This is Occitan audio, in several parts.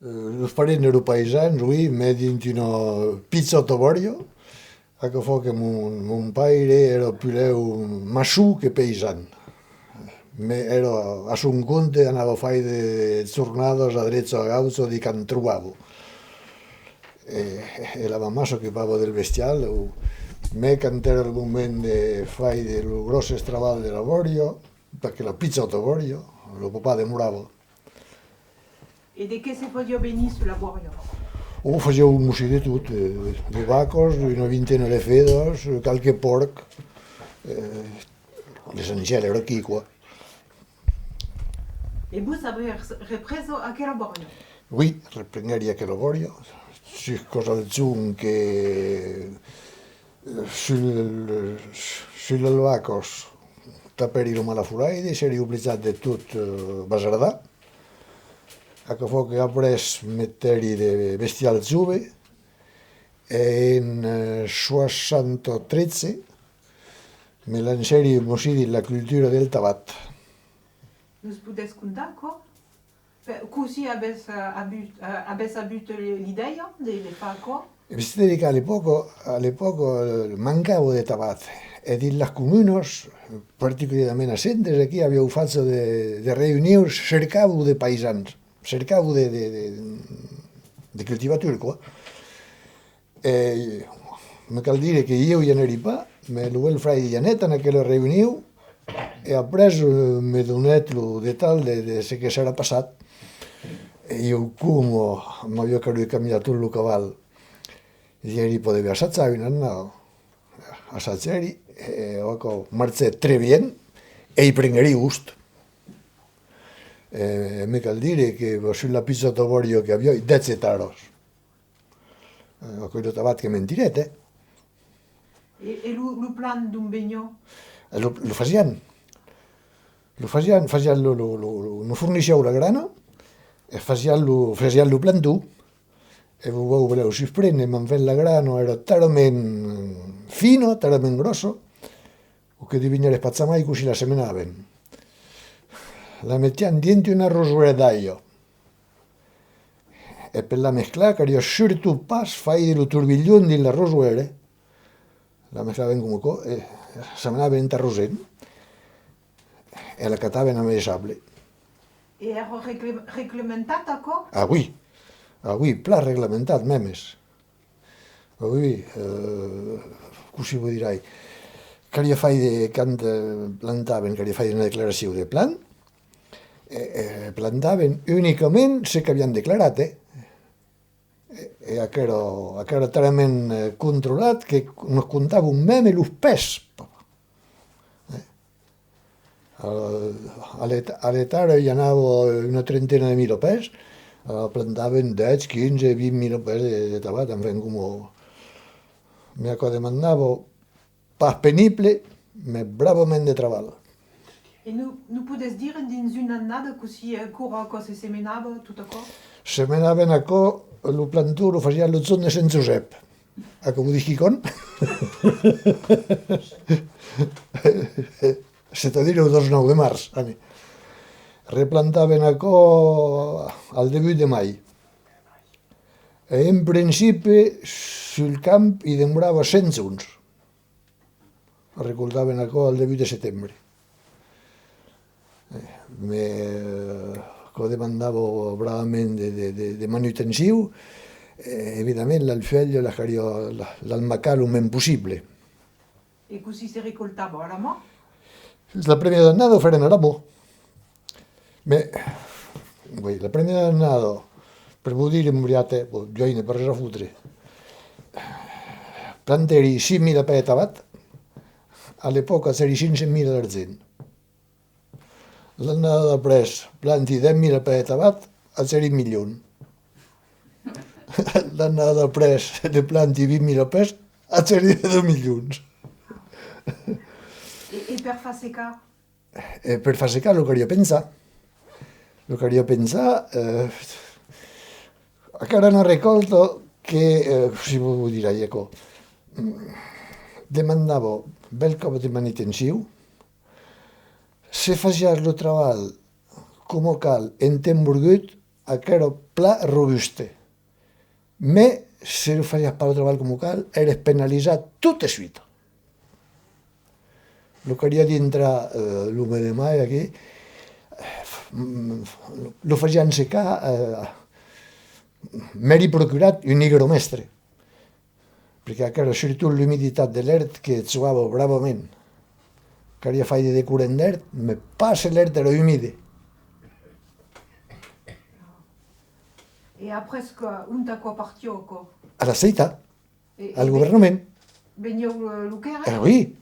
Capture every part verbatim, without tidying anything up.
Eh, los parents èran païsans, oui, mès dins una pichòta bòria. Aquò fa que mon, mon paire èra puslèu maçon que païsan. Mès èra a son compte, anava faire de jornadas a drecha a gaucha de quand trobava. E, e la mamà s'ocupava del bestial, o, mès quand èra lo moment de faire de los gròsses trabalhs de la bòria, perque la pichòta bòria, lo papà demorava. E de qué se fasiá venir sus la bòria? O, fasiá un bocin de tot, eh, de vacas, una vintena de fedas, qualque pòrc, eh, l'essential èra aquí, quoi. E vos avètz represa aquela bòria? Oui, reprenguèri aquela bòria. Sus causa de jorn que, eh, sul, sus las vacas, tapèri lo malafolaire, sèri obligat de tot, eh, bazardar. Aquò fa que après metèri de bestial jove, e en, eh, soixante-treize me lancèri un bocin dins la cultura del tabac. Nos podètz contar aquò? Cossí avètz, eh, avut, eh, avètz avut l'idèia de, de far aquò? E ben, c'est-à-dire qu'à l'époque, à l'époque, eh, mancava de tabac. E dins las comunas, particularament a Centrés, aquí avián fach de, de reünions, cercavan de païsans, cercavan de, de, de, de cultivators, quoi. E me cal dire que ieu i anèri pas, mès lo bèl-fraire i anèt en aquela reünion, e après, eh, me donèt lo detalh de, de ce que s'èra passat. E ieu, coma m'aviá calut cambiar tot lo caval, diguèri: podètz assajar una annada. Assagèri, e aquò marchèt très bien, e i prenguèri gost. E me cal dire que sus la pichòta bòria que aviái, dètz ectaras. Eh, aquò es lo tabac que me'n tirèt, eh. E, e lo, lo plan d'ont veniá? E lo, lo fasián. Lo fasián, fasián lo, lo, lo, lo, nos fornissián la grana, e fasián lo, fasián lo planton. E vos vau belèu susprene, mès enfin la grana èra talament fina, talament gròssa, o que devinèretz pas jamai cossí la semenavan. La metián dins un arrosoèr d'aiga. E per la mesclar, caliá surtot pas faire lo torbilhon dins l'arrosoèr, eh. La mesclavan coma aquò, e semenavan en arrosent, e l'acatavan amb de sable. E èra regle-, reglementat aquò? Ah oui, ah oui, plan reglamentat, mèmes. Ah oui, eh, cossí vos dirai? Caliá faire de, quand, eh, plantavan, caliá faire una declaracion de plan, e, e plantavan unicament ce qu'avián declarat, eh. E, e aquò èra, aquò èra talament, eh, controlat que nos contavan mème los pès. Eh? A, a l'et-, a l'ectara i anava una trentena de mila pès, eh, plantavan dètz, quinze, vint mila pès de, de tabac, enfin, coma, mès aquò demandava pas penible, mès bravament de trabalh. E nos, nos podètz dire dins una annada cossí, eh, quora aquò se semenava, tot aquò? Semenavan aquò, lo planton lo fasián lo jorn de Sent Josèp. Aquò vos ditz quicòm? C'est-à-dire lo dètz-e-nòu de març, allez. Replantavan aquò al debut de mai. E en principi, sul camp i demorava cent jorns. Recoltavan aquò al debut de setembre. Eh, mès, eh, aquò demandava bravament de, de, de, de manutencion. E, evidament, las fuèlhas las caliá, la, las macar lo mens possible. E cossí se recoltava, a la man? La premiera annada o fèrem a la man. Mès, oui, la premiera annada, per vos dire un briat, eh, bon, jo i n'ai pas res a fotre. Plantèri cinc mila pès de tabac, a l'epòca agèri cinc cents mila d'argent. L'annada d'après, planti dètz mila pès de tabac, agèri un milion. L'annada d'après, ne planti vint mila pès, agèri dos milions. E, e per far secar? E per far secar, lo caliá pensar. Lo caliá pensar, eh, aquò èra una recòlta que, eh, cossí vos dirai aquò, demandava bèlcòp de manutencion. Se fasiás lo trabalh coma cal en temps volgut, Aquò èra plan robuste. Mès, se lo fasiás pas lo trabalh coma cal, èras penalizat tot de suita. Lo caliá dintrar, eh, lo mes de mai aquí, lo fasián secar, eh, m'èri procurat un higromèstre. Perque aquò èra surtot l'umiditat de l'èrt que jogava bravament. Caliá faire de corrent d'èrt, mès pas se l'èrt èra umide. E après, que, ont aquò partiá, aquò? A la Seita, al governament. Venián lo, lo quèrre? Eh, oui.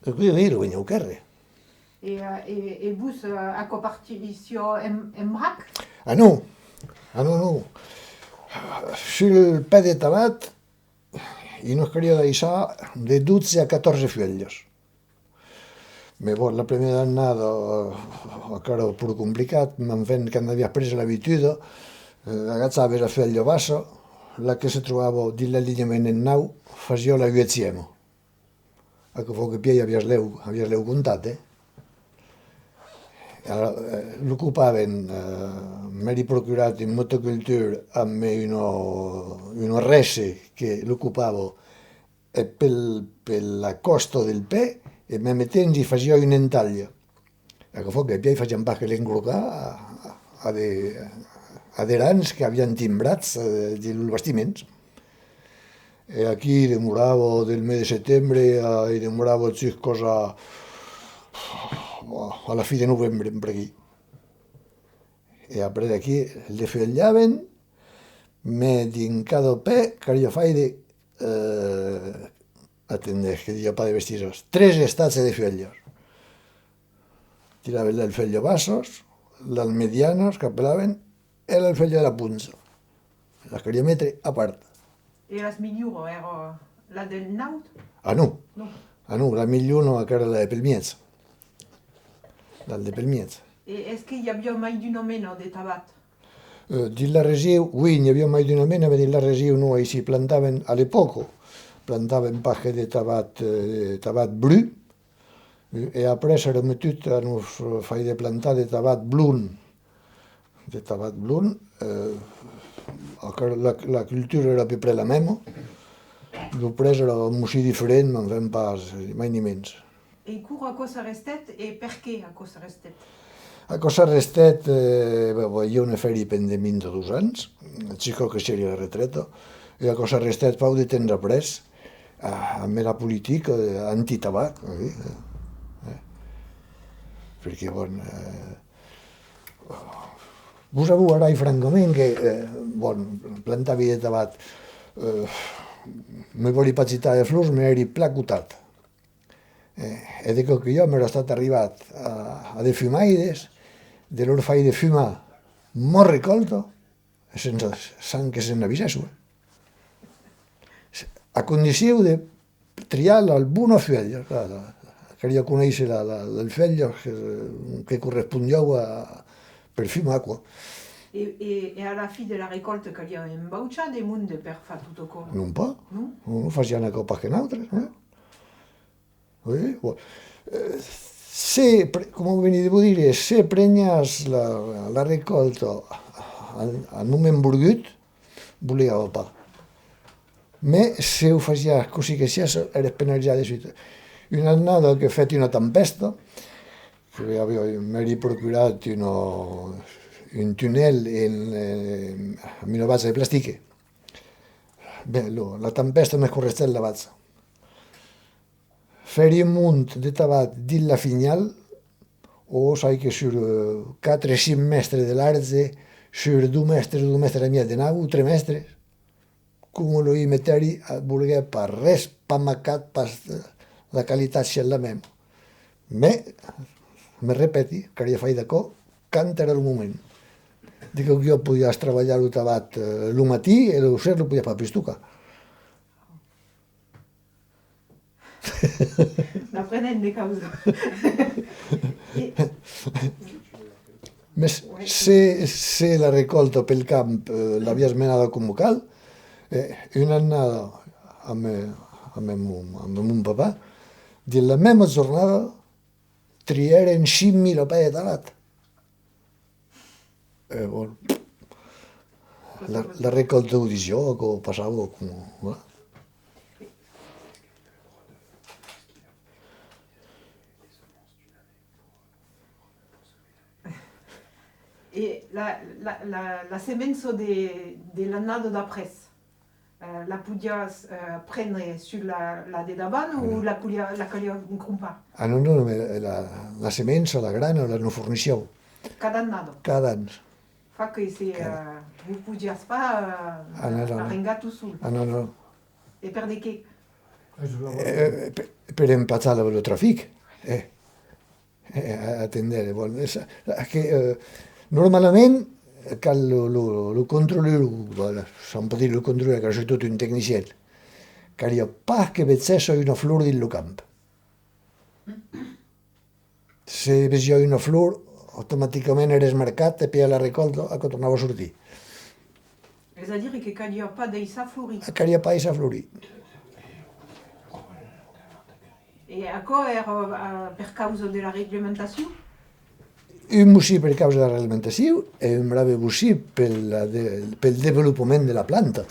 Oui, oui, lo venián quèrre. E, eh, e, e vos, eh, aquò partissiá en, en brac? Ah non! Ah non, non! Sul pè de tabat, i nos caliá daissar de dotze a catòrze fuèlhas. Mès bon, la primièra annada, eh, aquò èra pro complicat, mès enfin, quand aviás pres l'abituda, eh, agachaves la fuèlha bassa, la que se trobava dins l'alinhament en naut, fasiá la uèchièma. Aquò fa que pièi aviás lèu, aviás lèu comptat, eh? Alara, eh, lo copàvem, eh, m'èri procurat un motocultor amb una, una rèsse que lo copava, eh, pel, per la còsta del pè, e mème temps i fasiá una entalha. Aquò fa que pièi fasián pas que l'encrocar a, a de, a de rams qu'avián timbrats, eh, dins los bastiments. E aquí i demorava del mes de setembre, a, i demorava juscas a, a la fin de novembre, per aquí. E après d'aquí, le fuelhavan, mès dins cada pè caliá faire, eh, atendètz, que diga pas de bestisas, tres estatges de fuelhas. Tiravan las fuelhas bassas, las medianas, qu'apelavan, e las fuelhas de la poncha. Las caliá metre a part. E las milhors, èra la del naut? Ah non. Non. Ah non, la milhor non, aquò èra la de pel mièg. La de pel mièg. E es que i aviá mai d'una mena de tabat? Eh, dins la region, oui, n'i aviá mai d'una mena, mès dins la region, non, aicí plantavan, a l'epòca, plantavan pas que de tabat, eh, tabat brun, e après s'èra metut a nos faire plantar de tabat blond. De tabat blond, eh, aquò, la, la cultura èra a peu près la mèma, lo prètz èra un bocin diferent, mès enfin pas, mai ni mens. E quora aquò s'arrestèt e perqué aquò s'arrestèt? Aquò s'arrestèt, eh, ben, ben, ieu ne fèri pendent vint-e-dos ans, jusc'a que sièri a la retreta, e aquò s'arrestèt pauc de temps après, a, amb la politica, eh, antitabac, eh, eh. Perque, bon, eh, vos avouarai francament que, eh, bon, plantavi de tabat, eh, me vòli pas gitar de flors, mès èri plan cotat. Eh, e de còps que ieu m'èra estat arribat a, a de fumaires, de lor faire fumar ma recòlta, e sense, sens que se n'avisèsson, eh. A condicion de triar la bona fuèlha, clar, la, caliá conéisser la, la, la fuèlha que, que correspondiá a, per fumar, quoi. E, e, e a la fin de la recòlta caliá embauchar de monde per far tot aquò? Non pas. Non? Non, non, fasián aquò pas que nautres, eh. Oui, bon. Eh, se pre-, coma veni de vos dire, se preniás la, la recòlta al, al moment volgut, bolegava pas. Mès se o fasiás cossí que siás, èras penalizat de suita. Una annada que fèt una tempèsta, que aviá, m'èri procurat una, un tunèl en, eh, amb una bacha de plastic. Ben, lo, la tempèsta me correstèt la bacha. Fèri un mont de tabat dins la finhal, o sai que sur, eh, quatre, cinc mèstres de large, sur dos mèstres, dos mèstres e mièg de naut, tres mèstres, coma lo i metèri, eh, volguèt pas res, pas macat, pas, eh, la qualitat sièt la mèma. Mès, me repeti, caliá faire d'aquò quand èra lo moment. De còps que ieu podiás trabalhar lo tabat, eh, lo matin e lo ser lo podiás pas pus tocar. N'aprenèm de causas. E Mès se, se la recòlta pel camp, eh, l'aviás menada coma cal, eh, una annada amb, amb mon, amb mon papà, dins la mèma jornada, trièrem cinc mila pès de tabat. E bon, La, la recòlta o dijòc, o passava, o com, voilà. E la, la, la, la semença de, de l'annada d'après, eh, la podiás, eh, prendre sus la, la de davant o la caliá, la caliá crompar? Ah non, non, mais la, la semença, la grana, la nos fornissián. Cada annada? Cada an. Fa que se, eh, vos podiás pas, eh, arrengar tot sol. Ah non, non. E per de qué? Eh, per, per empatar lo, lo trafic. Eh. Eh, a, atendètz, bon, es, que, eh, normalament, cal lo, lo, lo controleur, lo, voilà, s'òm pòt dire lo controleur, car es tot un tecnicien. Caliá pas que vegèsse una flor dins lo camp. Se vesiá una flor, automaticament èra esmarcat e per la recòlta, aquò tornava sortir. Es a dire que caliá pas daissar florir. Ah, caliá pas daissar florir. E aquò èra, eh, per causa de la reglementacion? Un bocin per causa de la reglementacion e un brave bocin pel, de, pel desvolopament de la planta.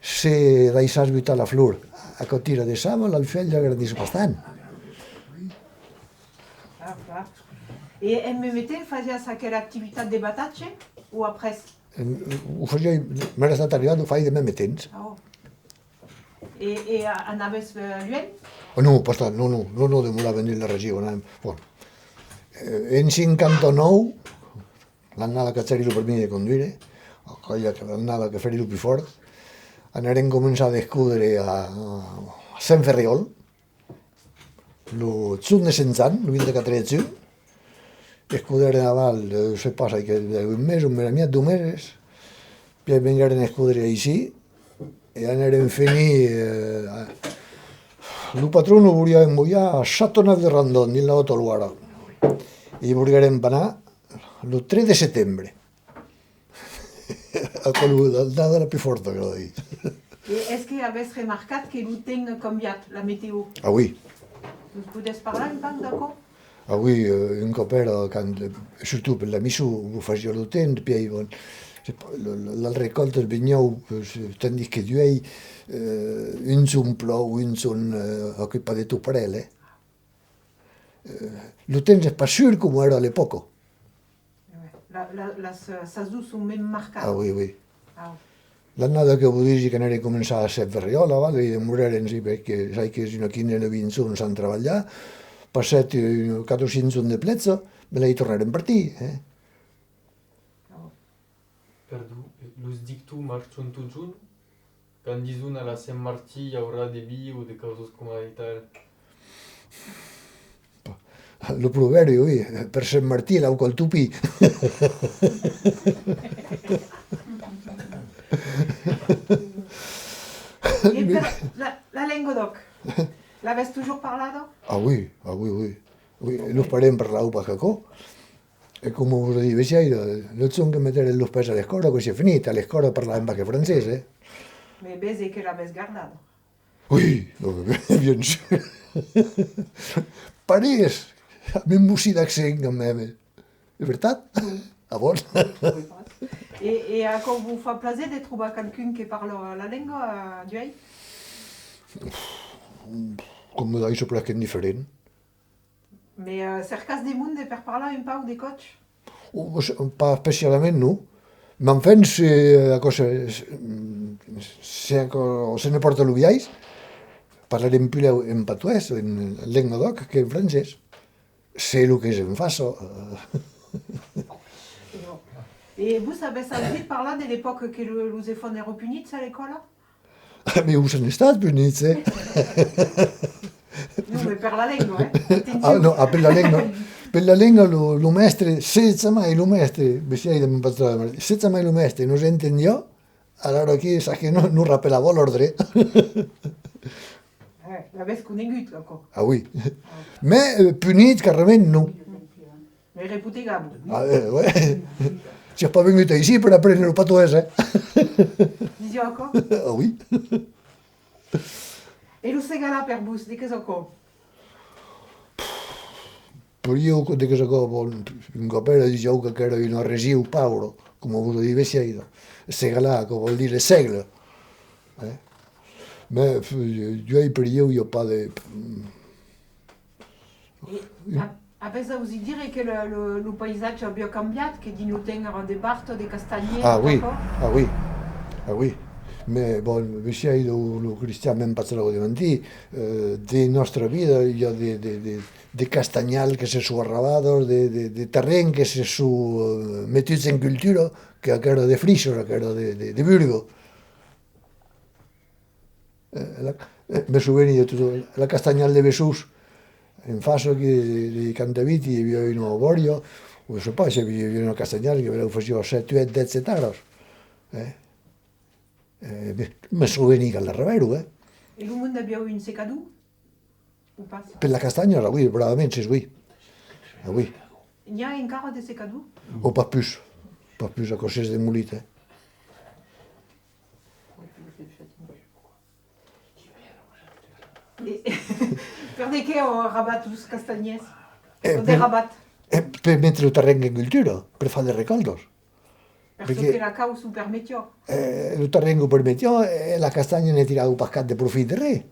Se daissas butar la flor, aquò tira de saba, las fuèlhas grandisson pas tant. Ah, clar. E en mème temps fasiás aquela activitat de batatge o après? En, o fasiái, m'èra estat arribat, o fai de mème temps. Ah, ò. E, e a-, anavètz, eh, luènh? Oh, non, pas tant, non, non, non, non, demoràvem dins la region, anàvem, bon. Eh, en cinquanta-nòu, l'annada qu'agèri lo permís de conduire, aquela que, l'annada que fèri lo pus fòrt, anèrem començar a descodre a, a Sent Ferriòl, lo jorn de Sent Jan, lo vint-e-quatre de junh, escodèrem aval, eh, sai pas, ai que, un mes, un mes e mièg, dos meses, pièi venguèrem escodre aicí, e anèrem fenir, eh, a, lo patron nos voliá envoiar a Châteauneuf-de-Randon, dins la Haute-Loire, e i volguèrem pas anar lo tres de setembre. Aquò, lo, la dada la pus fòrta, que la ditz. E es que avètz remarcat que lo temps a cambiat, la metèo? Ah oui. Nos podètz parlar un pauc d'aquò? Ah oui, eh, un còp èra, quand, eh, surtot per la mison, o fasiá lo temps, pièi, bon, se pa-, lo, lo, las recòltas venián, eh, se-, tandis que d'uèi, eh, un jorn plòu, un jorn, eh, aquò es pas de tot parelh, eh. Eh, lo temps es pas sûr coma èra a l'epòca. La, la, las, eh, sasons son mens marcadas. Ah oui, oui. Ah. L'annada que vos disi qu'anèrem començar a Sent Ferriòl, aval, e demorèrem, si, perque sai qu'es una quinzena, vint jorns sens trabalhar, passèt, eh, quatre o cinc jorns de pluèja, mès lai tornèrem partir, eh. Ah. Perdon, los dictons marchan totjorn? Quand dison a la Sent Martin i aurà de vin o de causas coma aital? Lo provèrbi, oui, per Sent Martin, l'auca al topin. E per la, la lenga d'òc, l'avètz totjorn parlada? Ah oui, ah oui, oui. Oui, los parents parlavan pas qu'aquò. E coma vos ai dit, vesiái, lo, lo jorn que metèrem los pès a l'escòla, aquò siá finit, a l'escòla parlàvem pas que francés, eh. Mès vese que l'avètz gardada. Oui, bien sûr. Parés, amb un bocin d'accent quand même. Es vertat? Oui. Ah bon? Oui, pas. E, e aquò vos fa plaser de trobar qualqu'un que parla la lenga, eh, d'uèi? Coma daissa, plan qu'es indiferent. Mès, eh, cercatz de monde per parlar un pauc de còps? O, pas especialament, non. Mès enfin, se, eh, aquò se, se, se aquò se ne pòrta lo biais, parlarem puslèu en patoès, en lenga d'òc, qu'en francés. Se lo qu'es en faça, eh. E vos avètz ausit parlar de l'epòca que lo, los enfants èran punits a l'escòla? Ah, mès o son estats punits, eh? Non, mès per la lenga, eh? Atencion. Ah, non, ah, per la lenga. Per la lenga, lo, lo mèstre, se jamai lo mèstre, vesiái de mon patròt, se jamai lo mèstre nos entendiá, alara que, sas que non, nos rapelava l'òrdre. Eh, l'avètz conegut, aquò? Ah oui. Ah. Mès, eh, punit, carrament, non. Mès repotegavan. Ah, eh, ouais. Siás pas vengut aicí per aprene lo patoès, eh? Disiá aquò? Ah oui. E lo Segalar per vos, de qu'es aquò? Per ieu, de qu'es aquò? Bon, un còp èra, disián qu'aquò èra una region paura. Coma vos o disi, bestiaida. Segalar, aquò vòl dire sègle. Eh? Mès, pf, uèi per ieu i a pas de... E a-, avètz ausit dire que lo, lo, lo païsatge aviá cambiat, que dins lo temps èra de barta, de castanhièr, ah oui, aquò? Ah oui, ah oui. Mès, bon, bestiaida, lo, lo Cristian me'n parlarà de mentir, eh, de nòstra vida, i a de, de, de, de castanhals que se son arrabadas, de, de, de terrens que se son, eh, metuts en cultura, que aquò èra de frichas, aquò èra de, de, de burga. Eh, la, eh, me soveni de tot, la castanhal de Bessons, en fàcia que de, de quand abiti, i aviá una bòria, o je sais pas, i aviá una castanhal que fasiá sèt, uèch, dètz ectaras. Eh? Eh, me, me soveni quand l'arrabèron, eh? E lo monde aviá un secador? O pas? Per la castanha, oui, bravament, c'est oui. Ah oui. N'i a encara de secador? O pas pus. Pas pus, aquò s'es demolit, eh. E per de qué an arrabat los castanhièrs? Eh, o per, derrabat? Eh, per metre lo terren en cultura, per far de recòltas. Per çò que la caus o permetiá. Eh, lo terren o permetiá, e la castanha ne tirava pas cap de profit de res.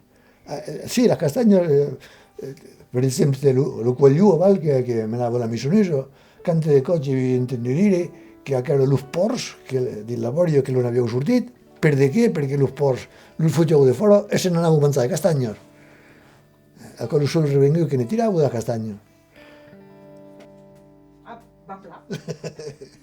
Eh, eh, si, la castanha, eh, eh, per exemple, lo, lo Coalhon aval que, que menava la Meissonusa, quantes de còps ai entendut dire que aquò èra los pòrcs, que, dins la bòria que los avián sortit, per de qué? Perque los pòrcs los fotián defòra e se n'anavan manjar de castanhas. Aquò lo sol revengut que ne tirava de la castanha. Ah, va plan.